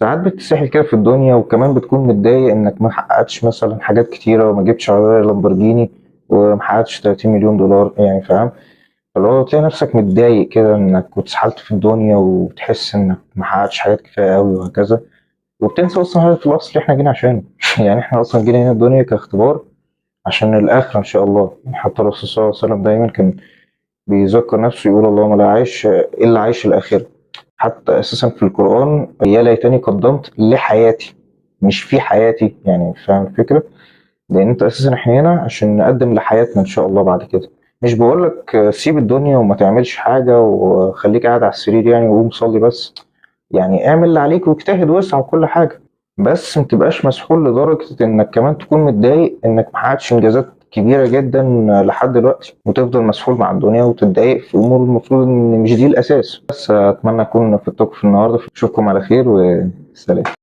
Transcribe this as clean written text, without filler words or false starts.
ساعات بتتسحل كده في الدنيا، وكمان بتكون متضايق انك ما حققتش مثلا حاجات كتيرة، وما جبتش عربية لامبورجيني، وما حققتش 30 مليون دولار، يعني فاهم؟ فاللي هو تلاقي نفسك متضايق كده انك واتسحلت في الدنيا، وتحس انك ما حققتش حاجات كفاية قوي وهكذا، وبتنسى اصلا هدف الاصل اللي احنا جينا عشانه. يعني احنا اصلا جينا هنا الدنيا كاختبار عشان الاخرة ان شاء الله. يعني حتى الرسول صلى الله عليه وسلم دايما كان بيذكر نفسه يقول اللهم لا عيش الا عيش الاخرة. حتى اساسا في القران يا ليتني قدمت لحياتي، مش في حياتي، يعني فاهم الفكرة؟ لان انت اساسا احنا هنا عشان نقدم لحياتنا ان شاء الله بعد كده. مش بقولك سيب الدنيا وما تعملش حاجة وخليك قاعد على السرير يعني وقوم صلي بس، يعني اعمل اللي عليك واجتهد واسعى وكل حاجة، بس ما تبقاش مسحول لدرجة انك كمان تكون متضايق انك ما حققتش انجازات كبيرة جدا لحد دلوقتي، وتفضل مسحول مع الدنيا وتتضايق في امور المفروض ان مش دي الاساس. بس اتمنى اكون في التوك في النهارده، اشوفكم على خير وسلام.